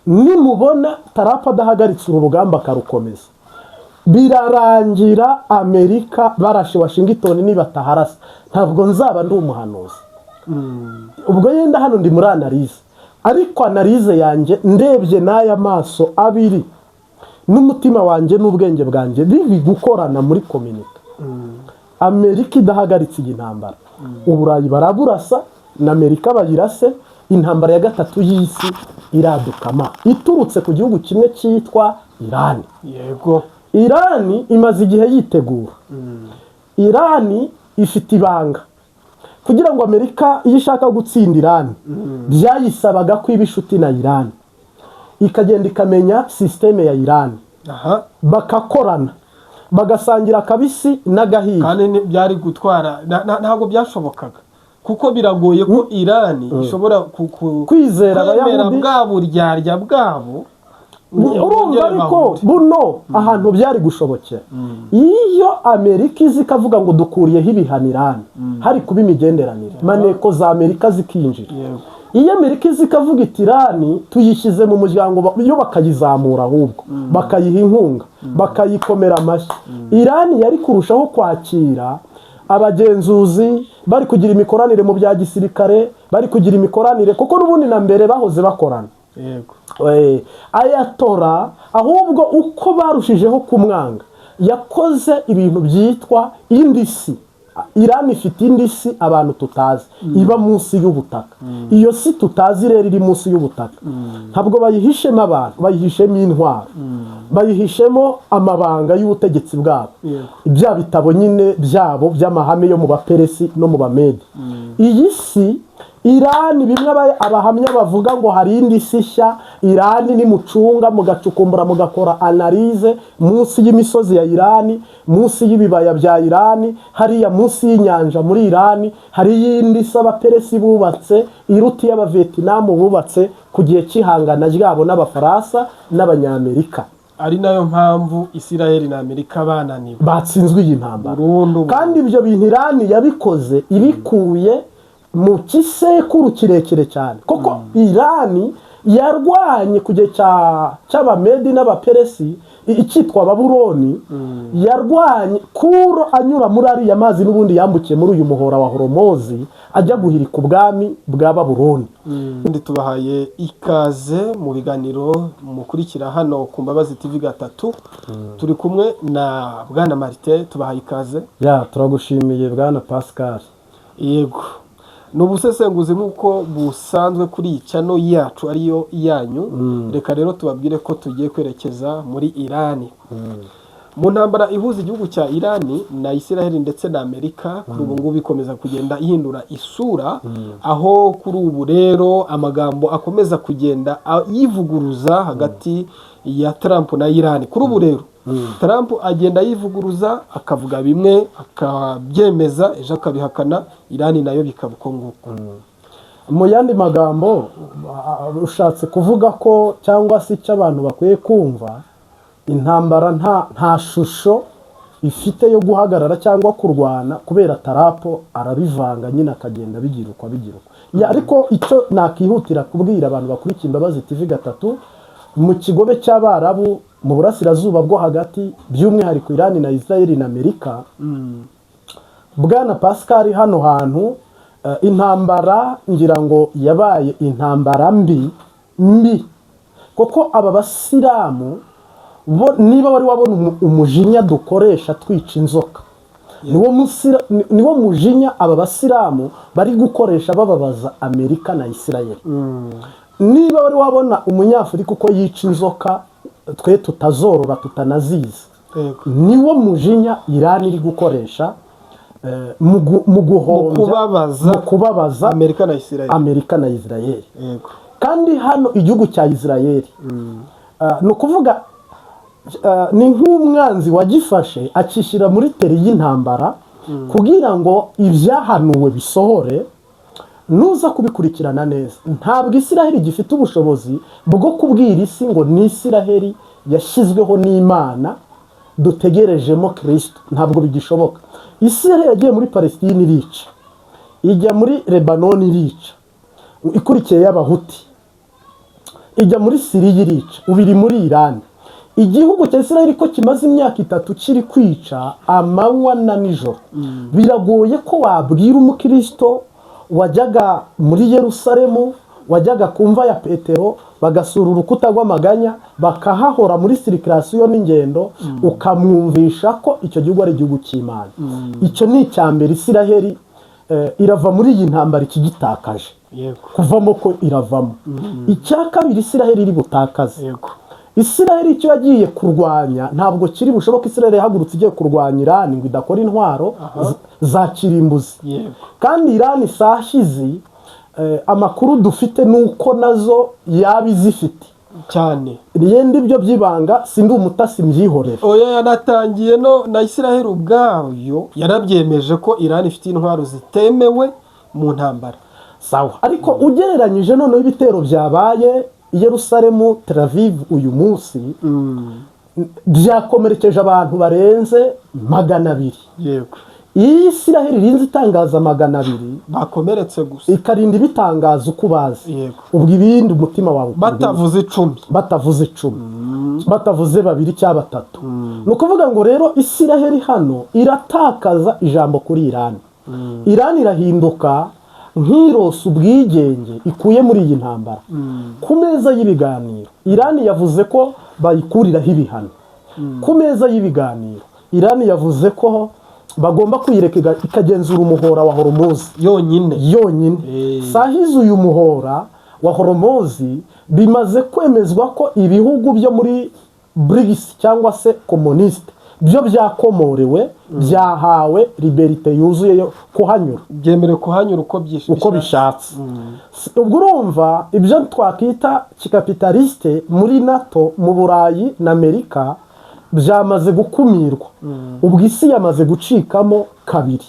Nimubona Trump adahagaritse uru rugamba akarukomeza, birarangira Amerika barashe Washington. Nibataharasa, ntabwo nzaba ndi umuhanuzi. Ubwo yenda hano ndi muri analyse, ariko analyse yanjye ndebye n'aya maso abiri n'umutima wanjye n'ubwenge bwanjye biri gukorana muri communauté, Amerika idahagaritse iyi ntambara, Uburayi baraburasa na Amerika bayirase, intambara ya gatatu y'isi iradukama iturutse ku gihugu kimwe cyitwa Irani. Irani imaze igihe yitegura. Irani ifite ibanga. Kugira ngo Amerika iyo ishaka gutsinda Irani, byayisabaga ko iba inshuti na Irani, ikagenda ikamenya système ya Irani, bakakorana, bagasangira akabisi n'agahiye. Kandi byari gutwara ntabwo byashobokaga, kuko biragoye ko Irani ishobora kwizera kwemera Abayahudi. bwa buryarya bwabo ngo Urumva, bongere ariko bahure. buno ahantu byari gushobokera, iyo Amerika izi ikavuga ngo dukuriyeho ibihano Irani, hari kuba imigenderanire, maneko za Amerika zikinjira. Iyo Amerika izi ikavuga iti Irani tuyishyize mu muryango, yo bakayizamura, ahubwo bakayiha inkunga, bakayikomera amashyi, Irani yari kurushaho kwakira abagenzuzi, bari kugira imikoranire mu bya gisirikare, bari kugira imikoranire kuko n'ubundi na mbere bahoze bakorana. Ayatollah ahubwo uko barushijeho kumwanga, yakoze ibintu byitwa indi si. Irani ifite indi si abantu tutazi iba munsi y'ubutaka. Iyo si tutazi rero iri munsi y'ubutaka, ntabwo bayihishemo abantu, bayihishemo intwaro, bayihishemo amabanga y'ubutegetsi bwabo, bya bitabo nyine byabo by'amahame yo mu Baperesi no mu Bamedi. Iyi si Irani, bimwe abahamya bavuga ngo hari indi si nshya Irani, nimucunga mugacukumbura, mugakora analyse, munsi y'imisozi ya Irani, munsi y'ibibaya bya Irani, hariya munsi y'inyanja muri Irani, hari iyindi si Abaperesi bubatse iruta iy'Abavetinamu bubatse ku gihe cy'ihangana ryabo n'Abafaransa n'Abanyamerika. Ari nayo mpamvu Isiraheli na Amerika bananiwe. Batsinzwe iyi ntambara. Burundu. Kandi ibyo bintu Irani yabikoze ibikuye mu kisekuru kirekire cyane, kuko Irani yarwanye ku gihe cy'Abamedi n'Abaperesi, icyitwa Babuloni. Yarwanye Kuro anyura muri ariya mazi n'ubundi yambukiye muri uyu muhora wa Horomozi ajya guhirika ubwami bwa Babuloni. Kandi tubahaye ikaze mu biganiro mukurikira hano ku Mbabazi TV gatatu. Turi kumwe na bwana Martin, tubahaye ikaze. Ya, turagushimiye bwana Pascal. Yego, ni ubusesenguzi nk'uko busanzwe kuri iyi channel yacu ariyo yanyu. Reka rero tubabwire ko tugiye kwerekeza muri Irani, mu ntambara ihuza igihugu cya Irani na Isiraheli ndetse na Amerika. Kuri ubu ngubu ikomeza kugenda ihindura isura, aho kuri ubu rero amagambo akomeza kugenda yivuguruza hagati ya Trump na Irani. Kuri ubu rero Trump agenda yivuguruza, akavuga bimwe akabyemeza, ejo akabihakana. Irani nayo bikaba uko nguko. Mu yandi magambo, ushatse kuvuga ko, cyangwa se icyo abantu bakwiye kumva, intambara nta shusho ifite yo guhagarara cyangwa kurwana, kubera Trump arabivanga nyine, akagenda abigira uko abigira uko. Ya, ariko icyo nakihutira kubwira abantu bakurikiye Imbabazi TV gatatu, mu kigobe cy'Abarabu, mu Burasirazuba bwo Hagati, by'umwihariko Irani na Israel na Amerika, bwana Pascal, hano hantu intambara ngira ngo yabaye intambara mbi mbi, kuko aba basilamu bo, niba wari wabona umujinya dukoresha twica inzoka, niwo mujinya aba basilamu bari gukoresha bababaza Amerika na Israel. Niba wari wabona Umunyafurika uko yica inzoka, twe tutazorora tutanazizi, niwo mujinya Irani iri gukoresha mu guhombya, mu kubabaza mu kubabaza Amerika na Israel. Amerika na Israel. Kandi hano igihugu cya Israel, ni ukuvuga ni nk'umwanzi wagifashe akishyira muri teri y'intambara kugira ngo ibyahanuwe bisohore. Nuza kubikurikirana neza, ntabwo Isiraheli gifite ubushobozi bwo kubwira isi ngo ni Isiraheli yashyizweho n'Imana, dutegerejemo Kirisito. Ntabwo bigishoboka. Isiraheli yagiye muri Palestine irica, ijya muri Lebanoni irica, ikurikiye y'Abahuti. Ijya muri Siriya irica, ubu iri muri Irani. Igihugu cya Israel ko kimaze imyaka 3 kiri kwica amanywa na nijoro, biragoye ko wabwira umukristo wajyaga muri Yerusalemu, wajyaga ku mva ya Petero, bagasura urukuta rw'amaganya, bakahahora muri circulation n'ingendo, ukamwumvisha ko icyo gihugu ari igihugu cy'Imana. Icyo ni icya mbere. Isiraheli irava muri iyi ntambara ikigitakaje. Kuvamo ko iravamo. Icya kabiri Isiraheli iri butakaze, Isiraheli icyo yagiye kurwanya ntabwo kiri bushoboke. Isiraheli yahagurutse igiye kurwanya Irani ngo idakora intwaro za kirimbuzi. Kandi Irani sahizi, amakuru dufite ni uko nazo yaba izifite. Cyane. Yenda ibyo by'ibanga, sindi umutasi, mbyihorere. Oya, yanatangiye no na Israel ubwayo yarabyemeje ko Iran ifite intwaro zitemewe mu ntambara. Sawa, ariko ugereranyije noneho ibitero byabaye i Yerusalemu, Tel Aviv uyu munsi, byakomerekeje abantu barenze 200. Iyo Isiraheli irinze itangaza 200 bakomeretse gusa, ikarinda ibitangaza uko ubazi, ubwo ibindi umutima wawe ukubwira. Batavuze 10. Batavuze 10, batavuze babiri cyangwa batatu. Ni ukuvuga ngo rero Isiraheli hano iratakaza ijambo kuri Irani. Irani irahinduka nk'irose ubwigenge ikuye muri iyi ntambara. Ku meza y'ibiganiro Irani yavuze ko bayikuriraho ibihano. Ku meza y'ibiganiro Irani yavuze ko bagomba kuyireka ikagenzura umuhora wa Horumuzi yonyine. Yonyine. Sahizi uyu muhora wa Horomozi bimaze kwemezwa ko ibihugu byo muri BRICS cyangwa se communiste byo byakomorewe, byahawe liberté yuzuye yo kuhanyura. Byemerewe kuhanyura uko byishe. Uko bishatse. Ubwo urumva ibyo twakwita kicapitaliste muri NATO, mu Burayi na Amerika byamaze gukumirwa. Ubwo isi yamaze gucikamo kabiri.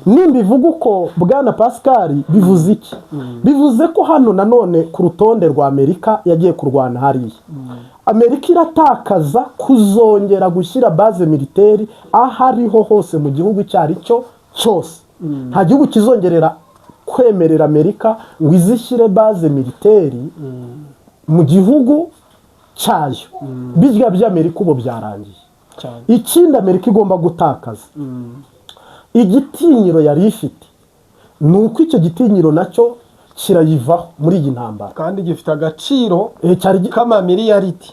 Nimba ivuga uko, bwana Pascal, bivuze iki? Bivuze ko hano nanone ku rutonde rwa Amerika yagiye kurwana hariya, Amerika iratakaza kuzongera gushyira base militaire aho ariho hose mu gihugu icyo ari cyo cyose. Nta gihugu kizongerera kwemerera Amerika ngo izishyire base militaire mu gihugu cyayo. Birya by'Amerika ubu byarangiye. Ikindi Amerika igomba gutakaza, igitinyiro yari ifite, ni uko icyo gitinyiro nacyo kirayivaho muri iyi ntambara. Kandi gifite agaciro Cyari k'amamiliyaridi.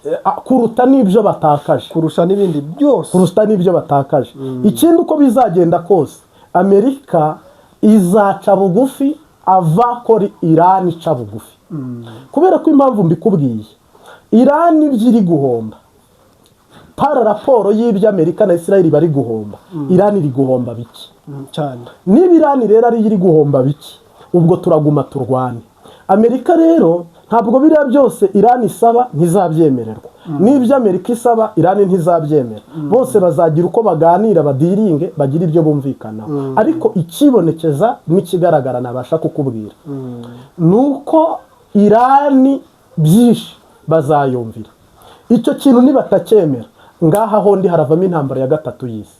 Kuruta n'ibyo batakaje. Kurusha n'ibindi byose. Kuruta n'ibyo batakaje. Ikindi, uko bizagenda kose Amerika izaca bugufi ava ko Irani ica bugufi, kubera ko impamvu mbikubwiye, Irani ibyo iri guhomba par rapport y'ibyo Amerika na Israel bari guhomba, Irani iri guhomba bike. Cyane. Niba Irani rero ariyo iri guhomba bike, ubwo turaguma turwane. Amerika rero ntabwo biriya byose Irani isaba ntizabyemererwa, n'ibyo Amerika isaba Irani ntizabyemera. Bose bazagira uko baganira, badealinge, bagire ibyo bumvikanaho. Ariko ikibonekeza n'ikigaragara nabasha kukubwira ni uko Irani byinshi bazayumvira. Icyo kintu nibatacyemera, ngaha hondi haravamo intambara ya gatatu y'isi,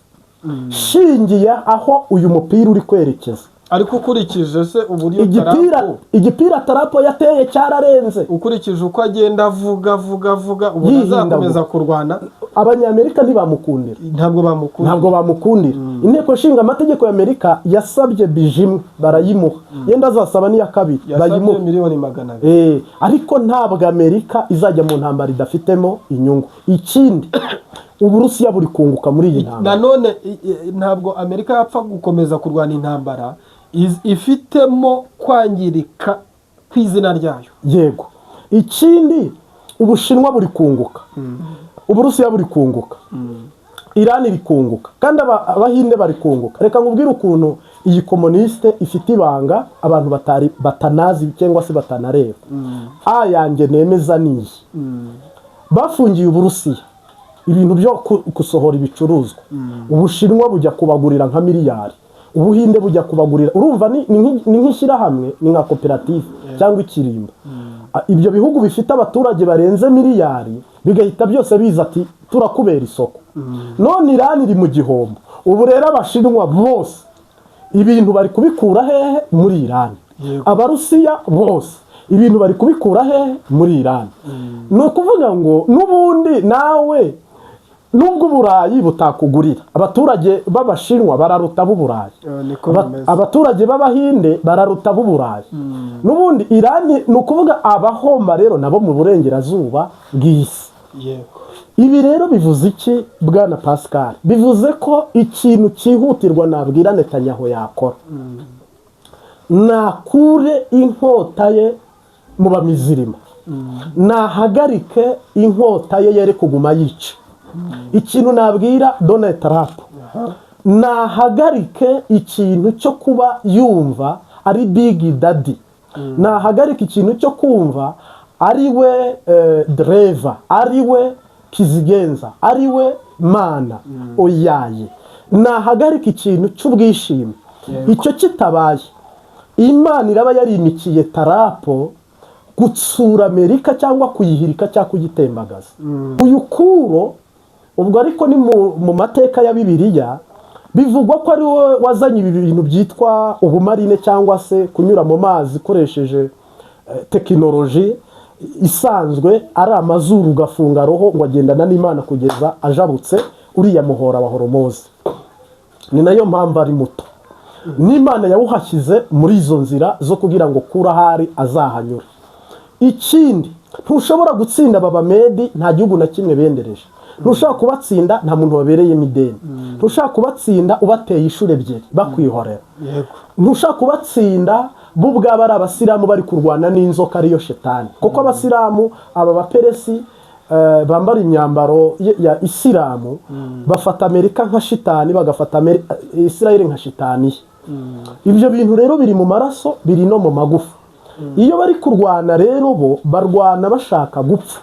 shingiye aho uyu mupira uri kwerekeza. Ariko ukurikije se uburyo Igipira Trump igipira Trump yateye cyararenze. Ukurikije uko agenda avuga avuga avuga, ubona Yihindagura. azakomeza kurwana? Abanyamerika ntibamukundira. Ntabwo bamukunda. Ntabwo bamukundira. Inteko nshinga amategeko y'Amerika yasabye budget imwe, barayimuha. Yenda azasaba n'iya kabiri. Yasabye Bayimuha. miliyoni 200. Ariko ntabwo Amerika izajya mu ntambara idafitemo inyungu. Ikindi, Uburusiya buri kunguka muri iyi ntambara. Nanone ntabwo Amerika yapfa gukomeza kurwana intambara ifitemo kwangirika kw'izina ryayo. Yego. Ikindi, Ubushinwa buri kunguka, Uburusiya buri kunguka, Irani iri kunguka, kandi Abahinde bari kunguka. Reka nkubwire ukuntu iyi communiste ifite ibanga abantu batari batanazi cyangwa se batanareba. A yanjye nemeza niyi: bafungiye Uburusiya ibintu byo gusohora ibicuruzwa, Ubushinwa bujya kubagurira nka miliyari, Ubuhinde bujya kubagurira. Urumva ni nk'ishyirahamwe, ni nka koperative cyangwa ikirimba. Ibyo bihugu bifite abaturage barenze miliyari bigahita byose biza ati: "Turakubera isoko." None Irani iri mu gihombo. Ubu rero Abashinwa bose ibintu bari kubikura hehe? Muri Irani. Abarusiya bose. Ibintu bari kubikura hehe? Muri Irani. Ni ukuvuga ngo n'ubundi nawe, nubwo Uburayi butakugurira, abaturage b'Abashinwa bararuta ab'Uburayi. Niko bimeze. Abaturage b'Abahinde bararuta ab'Uburayi. N'ubundi Irani, ni ukuvuga abahomba rero nabo mu burengerazuba bw'isi. Ibi rero bivuze iki, bwana Pascal? Bivuze ko ikintu cyihutirwa nabwira Netanyahu yakora, nakure inkota ye mu bamizirima, nahagarike inkota ye, yere kuguma yica. Ikintu nabwira Donald Trump, nahagarike ikintu cyo kuba yumva ari big daddy, nahagarike ikintu cyo kumva ari we driver, ari we kizigenza, ari we mana. Oyaye, nahagarike ikintu cy'ubwishime. Icyo kitabaye, Imana iraba yarimikiye Trump gutsura Amerika cyangwa kuyihirika cyangwa kuyitembagaza. Uyu Kuro ubwo ariko ni mu mateka ya Bibiliya, bivugwa ko ari we wazanye ibi bintu byitwa ubumarine, cyangwa se kunyura mu mazi ukoresheje tekinoloji isanzwe ari amazuru, ugafunga roho ngo agendana n'Imana kugeza ajabutse uriya muhora wa Horomozi. Ni nayo mpamvu ari muto, n'Imana yawuhashyize muri izo nzira zo kugira ngo kure ahari azahanyura. Ikindi, ntushobora gutsinda aba Bamedi, nta gihugu na kimwe bendereje. Ntushobora kubatsinda nta muntu wabereyemo ideni. Ntushobora kubatsinda ubateye inshuro ebyiri bakwihorera. Ntushobora kubatsinda bo ubwabo ari Abasilamu bari kurwana n'inzoka ariyo shetani, kuko Abasilamu, aba Baperesi bambara imyambaro ya Isilamu, bafata Amerika nka shitani, bagafata Isirayeli nka shitani ye. Ibyo bintu rero biri mu maraso, biri no mu magufa. Iyo bari kurwana rero, bo barwana bashaka gupfa,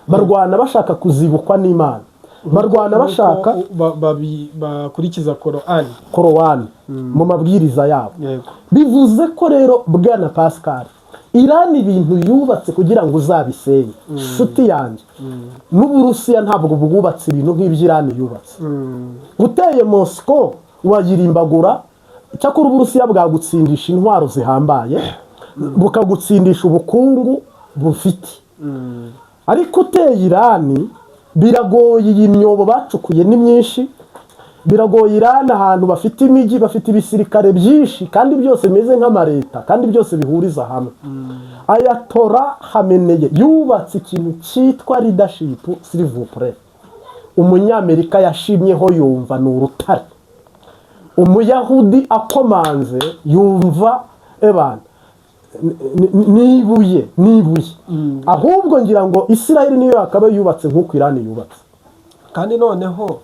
barwana bashaka kuzibukwa n'Imana, barwana bashaka Nk'uko bakurikiza Korani. Korowani mu mabwiriza yabo. Bivuze ko rero, bwana Pascal, Irani ibintu yubatse kugira ngo uzabisenye, nshuti yanjye, n'Uburusiya ntabwo bwubatse ibintu nk'ibyo Irani yubatse. Uteye Mosco wayirimbagura. Cyakora Uburusiya bwagutsindisha intwaro zihambaye, bukagutsindisha ubukungu bufite, ariko uteye Irani biragoye. Iyi myobo bacukuye ni myinshi, biragoye. Irani ahantu bafite imijyi, bafite ibisirikare byinshi, kandi byose bimeze nk'amareta, kandi byose bihuriza hamwe. Ayatollah Khamenei yubatse ikintu cyitwa leadership, s'il vous plaît. Umunyamerika yashimyeho yumva ni urutare, Umuyahudi akomanze yumva ebana n'ibuye n'ibuye. Ahubwo ngira ngo Isirayeli niyo yakaba yubatse nk'uko Irani yubatse. Kandi noneho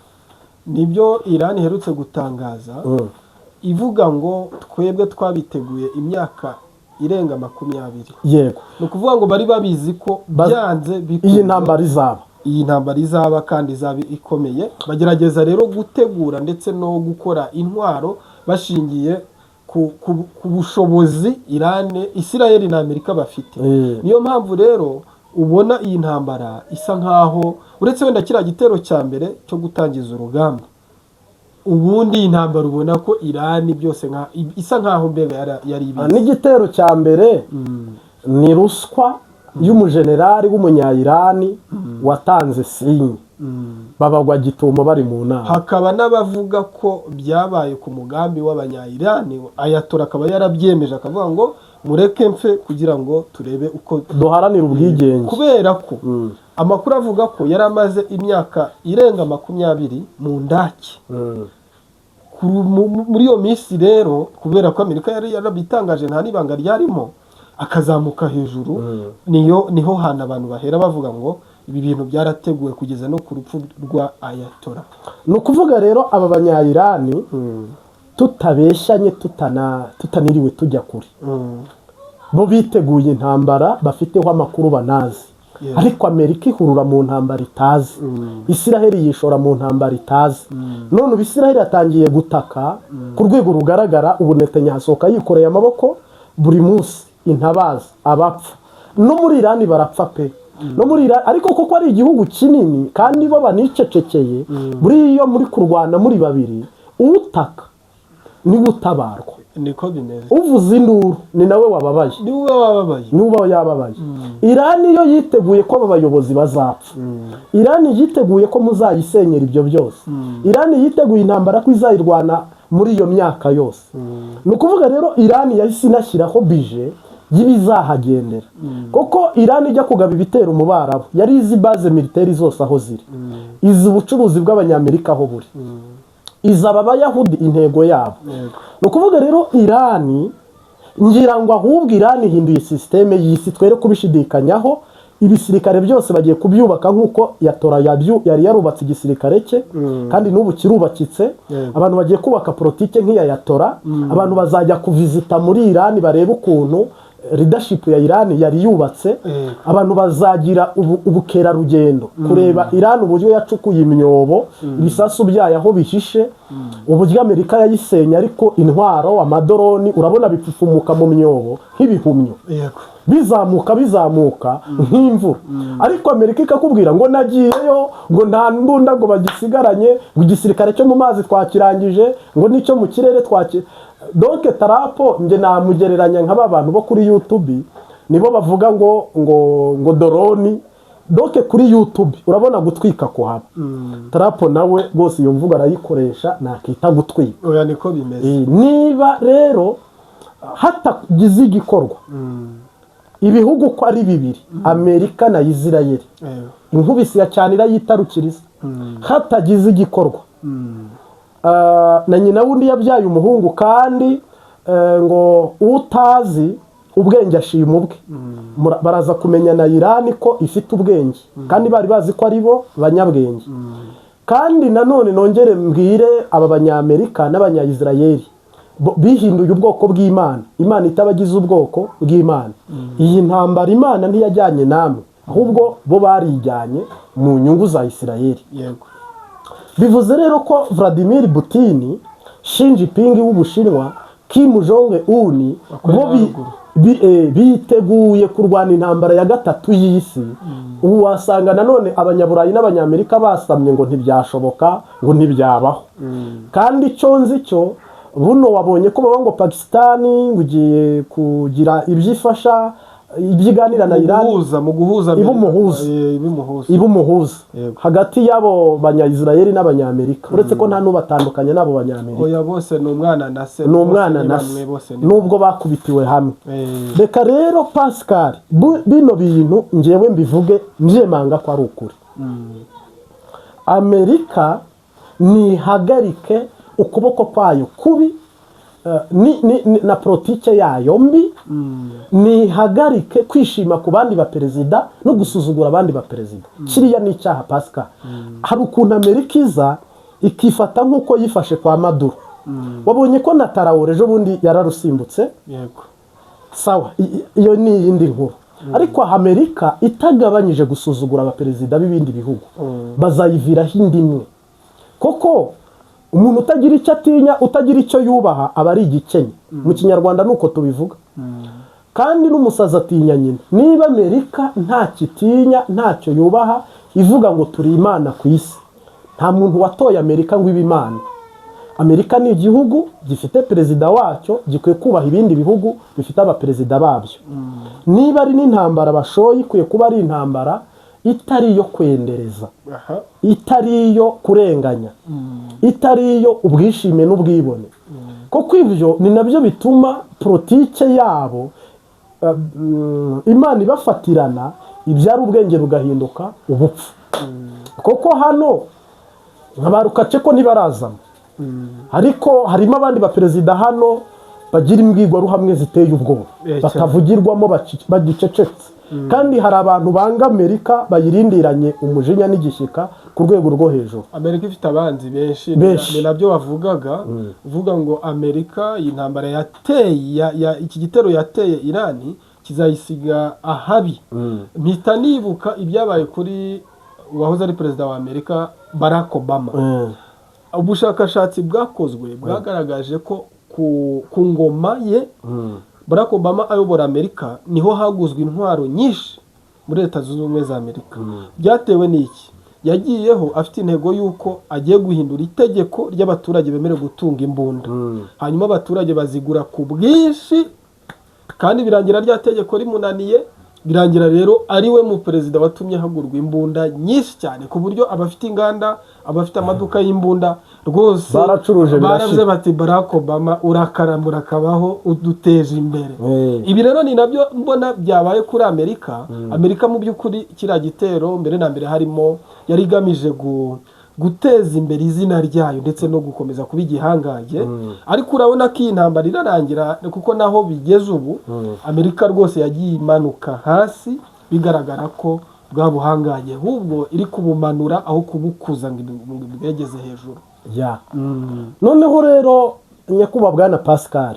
nibyo Irani iherutse gutangaza, ivuga ngo twebwe twabiteguye imyaka irenga 20. Ni ukuvuga ngo bari babizi ko byanze bikunze iyi ntambara izaba. Iyi ntambara izaba, kandi izaba ikomeye. Bagerageza rero gutegura ndetse no gukora intwaro bashingiye ku bushobozi Irani, Isirayeli na Amerika bafite. Niyo mpamvu rero ubona iyi ntambara isa nkaho, uretse wenda kiriya gitero cya mbere cyo gutangiza urugamba, ubundi iyi ntambara ubona ko Irani byose isa nkaho mbega yari ibizi. N'igitero cya mbere ni ruswa y'umujenerali w'Umunyayirani watanze sinye, babagwa gitumo bari mu nama. Hakaba n'abavuga ko byabaye ku mugambi w'Abanyayirani, Ayatollah akaba yarabyemeje, akavuga ngo mureke mfe kugira ngo turebe uko duharanira ubwigenge. Kubera ko amakuru avuga ko yari amaze imyaka irenga 20 mu ndake. Muri iyo minsi rero, kubera ko Amerika yari yarabitangaje, nta n'ibanga ryarimo, akazamuka hejuru, niho hantu abantu bahera bavuga ngo ibi bintu byarateguwe kugeza no ku rupfu rwa Ayatollah. Ni ukuvuga rero aba Banyayirani, tutabeshyanye, tutaniriwe tujya kure, bo biteguye intambara bafiteho amakuru banazi. Ariko Amerika ihurura mu ntambara itazi, Isiraheli yishora mu ntambara itazi. None ubu Isiraheli yatangiye gutaka ku rwego rugaragara. Ubu Netanyahu asohoka yikoreye amaboko buri munsi, intabaza, abapfa. No muri Irani barapfa pe, no muri Irani. Ariko kuko ari igihugu kinini kandi bo banicecekeye, buriya iyo muri kurwana muri babiri, utaka Niwe utabarwa. Niko bimeze. Uvuza induru ni nawe wababaye. Niwe uba wababaye. Niwe uba yababaye. Irani yo yiteguye ko aba bayobozi bazapfa. Irani yiteguye ko muzayisenyera ibyo byose. Irani yiteguye intambara ko izayirwana muri iyo myaka yose. Ni ukuvuga rero, Irani yahise inashyiraho budget y'ibizahagendera, kuko Irani ijya kugaba ibitero mu Barabu yari izi base militaire zose aho ziri, izi ubucuruzi bw'Abanyamerika aho buri, izi aba Bayahudi intego yabo. Ni ukuvuga rero, Irani, ngira ngo ahubwo Irani ihinduye système y'isi, twere kubishidikanyaho. Ibisirikare byose bagiye kubyubaka nk'uko yatora yari yarubatse igisirikare cye, kandi n'ubu kirubakitse. Abantu bagiye kubaka politike nk'iya yatora. Abantu bazajya kuvizita muri Irani barebe ukuntu leadership ya Irani yari yubatse. Abantu bazagira ubukerarugendo kureba Irani, uburyo yacukuye imyobo, ibisasu byayo aho bihishe, uburyo Amerika yayisenye, ariko intwaro, amadoroni, urabona bipfupfumuka mu myobo nk'ibihumyo, bizamuka bizamuka nk'imvura. Ariko Amerika ikakubwira ngo nagiyeyo, ngo nta mbunda ngo bagisigaranye, ngo igisirikare cyo mu mazi twakirangije, ngo n'icyo mu kirere twaki. Donc Trump njye namugereranya nka ba bantu bo kuri YouTube, nibo bavuga ngo drone. Donc kuri YouTube urabona gutwika kuhaba. Trump nawe rwose iyo mvugo arayikoresha, nakita gutwika. Oya, niko bimeze. Niba rero hatagize igikorwa, ibihugu uko ari bibiri, Amerika na Isirayeli, inkubisi ya cyane irayitarukiriza hatagize igikorwa. Na nyina wundi yabyaye umuhungu, kandi ngo utazi ubwenge ashima ubwe. Baraza kumenya na Irani ko ifite ubwenge, kandi bari bazi ko ari bo banyabwenge. Kandi nanone nongere mbwire aba Banyamerika n'Abanyayisirayeli bihinduye ubwoko bw'Imana, Imana itabagize ubwoko bw'Imana. Iyi ntambara Imana ntiyajyanye namwe, ahubwo bo barijyanye mu nyungu za Isirayeli. Bivuze rero ko Vladimir Putin, Xi Jinping w'Ubushinwa, Kim Jong Un, bo Haruguru. biteguye kurwana intambara ya gatatu y'isi. Ubu wasanga nanone Abanyaburayi n'Abanyamerika basamye ngo ntibyashoboka, ngo ntibyabaho. Kandi icyo nzi cyo, buno wabonye ko baba ngo Pakisitani ngo igiye kugira ibyo ifasha, ibyo iganira na Mu Irani. guhuza, mu guhuza. Iba umuhuza. Iba umuhuza. Iba umuhuza hagati y'abo Banyayisirayeli n'Abanyamerika, uretse ko nta n'ubatandukanya n'abo Banyamerika. Oya, bose ni umwana na se. Ni umwana Bose ni na bamwe, se. Bose ni Nubwo bakubitiwe hamwe. Reka rero Pascal, bino bintu ngewe mbivuge mbyemanga ko ari ukuri. Amerika nihagarike ukuboko kwayo kubi, na politike yayo mbi, nihagarike kwishima ku bandi baperezida no gusuzugura abandi baperezida. Kiriya ni icyaha, Pascal. Hari ukuntu Amerika iza ikifata nk'uko yifashe kwa Maduro. Wabonye ko na Traoré ejo bundi yararusimbutse. Sawa, iyo ni iyindi nkuru. Ariko Amerika itagabanyije gusuzugura abaperezida b'ibindi bihugu, bazayiviraho indi imwe, koko umuntu utagira icyo atinya, utagira icyo yubaha, aba ari igikenye. Mu Kinyarwanda ni uko tubivuga. Kandi n'umusazi atinya nyina. Niba Amerika ntacyo itinya, ntacyo yubaha, ivuga ngo turi imana ku isi, nta muntu watoye Amerika ngo ibe imana. Amerika ni igihugu gifite perezida wacyo, gikwiye kubaha ibindi bihugu bifite abaperezida babyo. Niba ari n'intambara bashoye, ikwiye kuba ari intambara itari iyo kwendereza, itari iyo kurenganya, itari iyo ubwishime n'ubwibone, kuko ibyo ni nabyo bituma politike yabo, Imana ibafatirana, ibyara ubwenge bugahinduka ubupfu. Kuko hano nka ba Lukashenko ntibarazamo, ariko harimo abandi baperezida hano bagira imbwirwaruhamwe ziteye ubwoba, Cyane. batavugirwamo, bagicecetse. Kandi hari abantu banga Amerika, bayirindiranye umujinya n'igishyika ku rwego rwo hejuru. Amerika ifite abanzi benshi. Benshi. Ni nabyo wavugaga, uvuga ngo Amerika iyi ntambara yateye iki gitero yateye Irani kizayisiga ahabi. Mpita nibuka ibyabaye kuri uwahoze ari perezida wa Amerika, Barack Obama. Ubushakashatsi bwakozwe bwagaragaje ko ku ngoma ye, Barack Obama ayobora Amerika, niho haguzwe intwaro nyinshi muri Leta Zunze Ubumwe za Amerika. Byatewe n'iki? Yagiyeho afite intego y'uko agiye guhindura itegeko ry'abaturage bemerewe gutunga imbunda, hanyuma abaturage bazigura ku bwinshi, kandi birangira rya tegeko rimunaniye. Birangira rero ari we mu perezida watumye hagurwa imbunda nyinshi cyane, ku buryo abafite inganda, abafite amaduka y'imbunda rwose Baracuruje baravuze birashira. bati: "Barack Obama, urakaramura akabaho, uduteje imbere." Ibi rero ni nabyo mbona byabaye kuri Amerika. Amerika mu by'ukuri, kiriya gitero mbere na mbere harimo yari igamije guteza imbere izina ryayo ndetse no gukomeza kuba igihangange, ariko urabona ko iyi ntambara irarangira, kuko naho bigeze ubu Amerika rwose yagiye imanuka hasi, bigaragara ko bwa buhangange ahubwo iri kubumanura aho kubukuza ngo ibwegeze hejuru. Ya, noneho rero nyakubahwa bwana Pascal,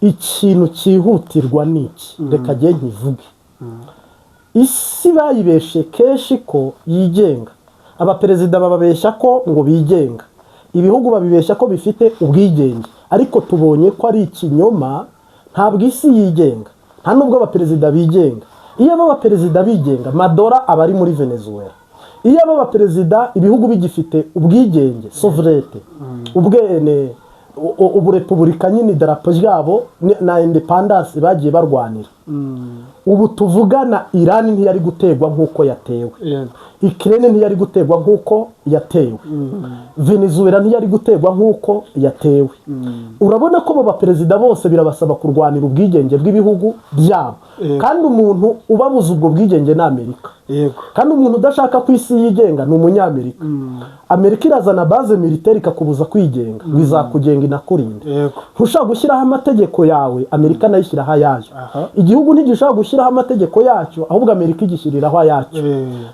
ikintu cyihutirwa ni iki? Reka njye nkivuge. Isi bayibeshe kenshi ko yigenga, abaperezida bababeshya ko ngo bigenga, ibihugu babibeshya ko bifite ubwigenge, ariko tubonye ko ari ikinyoma. Ntabwo isi yigenga, nta nubwo abaperezida bigenga. Iyo aba abaperezida bigenga, Maduro aba ari muri Venezuela. Iyo aba abaperezida, ibihugu bigifite ubwigenge, souveraineté, ubwene uburepubulika nyine, idarapo ryabo na indépendance bagiye barwanira, ubu tuvugana Irani ntiyari gutegwa nk'uko yatewe, Ukraine ntiyari gutegwa nk'uko yatewe, Venezuela ntiyari gutegwa nk'uko yatewe. Urabona ko abo baperezida bose birabasaba kurwanira ubwigenge bw'ibihugu byabo, kandi umuntu ubabuza ubwo bwigenge ni Amerika, kandi umuntu udashaka ko isi yigenga ni umunyamerika. Amerika irazana base militaire ikakubuza kwigenga, ngo izakugenga inakurinde. Ntushobora gushyiraho amategeko yawe, Amerika nayo ishyiraho ayayo. Igihugu ntigishobora gushyiraho amategeko yacyo, ahubwo Amerika igishyiriraho ayacyo.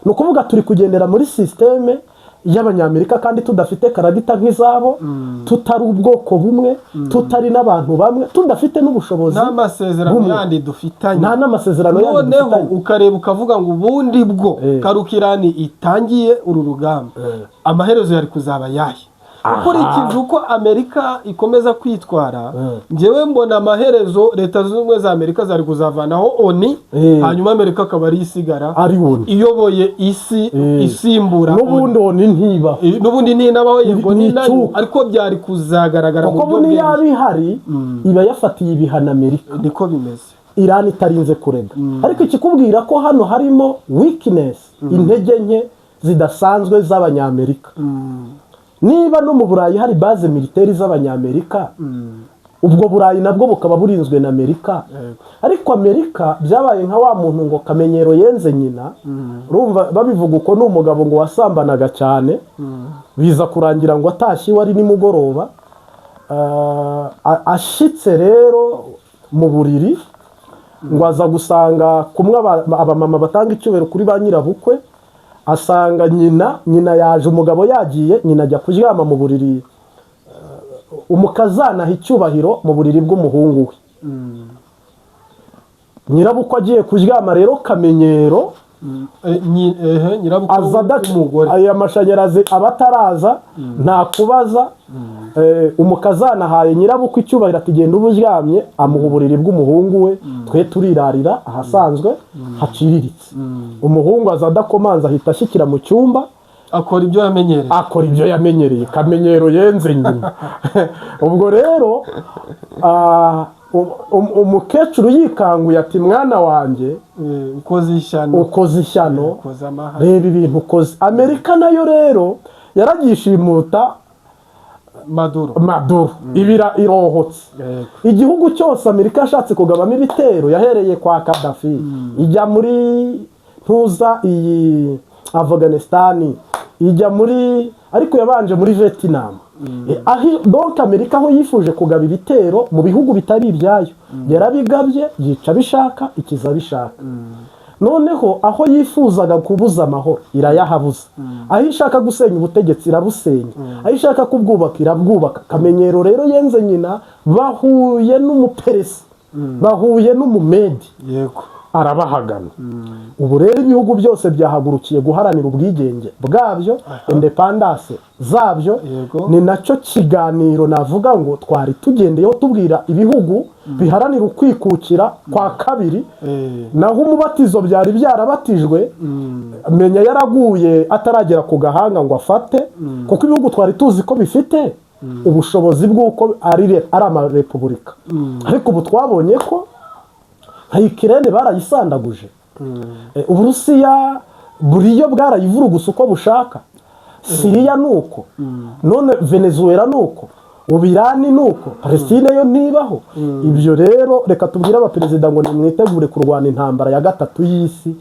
Ni ukuvuga turi kugendera muri système y'Abanyamerika kandi tudafite caractère nk'izabo, tutari ubwoko bumwe, tutari n'abantu bamwe, tudafite n'ubushobozi N'amasezerano bumwe. yandi dufitanye. Nta n'amasezerano yandi Noneho dufitanye. ukareba ukavuga ngo ubundi bwo karuka Irani itangiye uru rugamba, amaherezo yari kuzaba ayahe? Ukurikije uko Amerika ikomeza kwitwara, njyewe mbona amaherezo Leta Zunze Ubumwe za Amerika zari kuzavanaho ONU, hanyuma Amerika akaba ari isigara ari ONU iyoboye isi, isimbura. N'ubundi ONU ntibaho. N'ubundi ntinabaho, yego. Ni Ni nayo icyuka. Ariko byari kuzagaragara mu Kuko buryo buno bweruye. yaba ihari iba yafatiye ibihano Amerika, Niko bimeze. Irani itarinze kurega. Ariko ikikubwira ko hano harimo weakness, intege nke zidasanzwe z'Abanyamerika, niba no mu Burayi hari base militaire z'Abanyamerika, ubwo Burayi nabwo bukaba burinzwe na Amerika. Ariko Amerika byabaye nka wa muntu ngo kamenyero yenze nyina. Urumva babivuga uko, ni umugabo ngo wasambanaga cyane, biza kurangira ngo atashye iwe ari nimugoroba. Ashitse rero mu buriri, ngo aza gusanga kumwe abamama batanga icyubahiro kuri ba nyirabukwe, asanga nyina yaje, umugabo yagiye, nyina ajya kuryama mu buriri, umukazana aha icyubahiro mu buriri bw'umuhungu we. Nyirabukwe agiye kuryama rero, kamenyero Ehe, nyirabukwe aza adaca w'umugore. Aya mashanyarazi aba ataraza, nta kubaza. Umukazana ahaye nyirabukwe icyubahiro ati: "Genda uba uryamye." Amuha uburiri bw'umuhungu we, twe turirarira ahasanzwe haciriritse. Umuhungu aza adakomanza, ahita ashyikira mu cyumba. Akora ibyo yamenyereye. Akora ibyo yamenyereye, kamenyero yenze nyina. Ubwo rero umukecuru yikanguye ati: "Mwana wanjye, Ukoze ishyano." Ukoze ishyano. Ukoze amahane. Reba ibintu ukoze. Amerika nayo rero yaragishimuta Maduro. Maduro ibira irohotse. Igihugu cyose Amerika yashatse kugabamo ibitero, yahereye kwa Kadafi, ijya muri ntuza iyi Afghanistan, ijya muri, ariko yabanje muri Vietnam. Aho donc Amerika aho yifuje kugaba ibitero mu bihugu bitari ibyayo yarabigabye, yica abishaka, ikiza abishaka. Noneho aho yifuzaga kubuza amahoro irayahabuza, aho ishaka gusenya ubutegetsi irabusenya, aho ishaka kubwubaka irabwubaka. Kamenyero rero yenze nyina, bahuye n'umuperesi, bahuye n'umumedi. Arabahagana. Ubu rero ibihugu byose byahagurukiye guharanira ubwigenge bwabyo, indépendance zabyo. Ni nacyo kiganiro navuga ngo twari tugendeyeho tubwira ibihugu biharanira ukwikukira kwa kabiri. Naho umubatizo byari byarabatijwe, menya yaraguye ataragera ku gahanga ngo afate, kuko ibihugu twari tuzi ko bifite ubushobozi bw'uko ari amarepubulika, ariko ubu twabonye ko nka Ukraine barayisandaguje. Uburusiya buriyo bwarayivurugusa uko bushaka, Siriya ni uko, none Venezuela ni uko, ubu Irani ni uko, Palestine yo ntibaho. Ibyo rero reka tubwire abaperezida ngo nimwitegure kurwana intambara ya gatatu y'isi,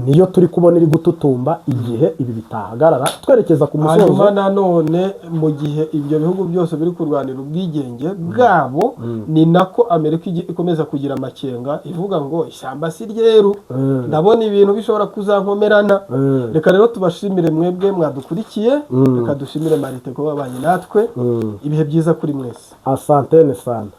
niyo turi kubona iri gututumba igihe ibi bitahagarara. Twerekeza ku musozo. Hanyuma nanone mu gihe ibyo bihugu byose biri kurwanira ubwigenge bwabo, ni nako Amerika ikomeza kugira amakenga, ivuga ngo ishyamba si ryeru, ndabona ibintu bishobora kuzankomerana. Reka rero tubashimire mwebwe mwadukurikiye, reka dushimire Marite kuba babanye natwe. Ibihe byiza kuri mwese. Asantene sana.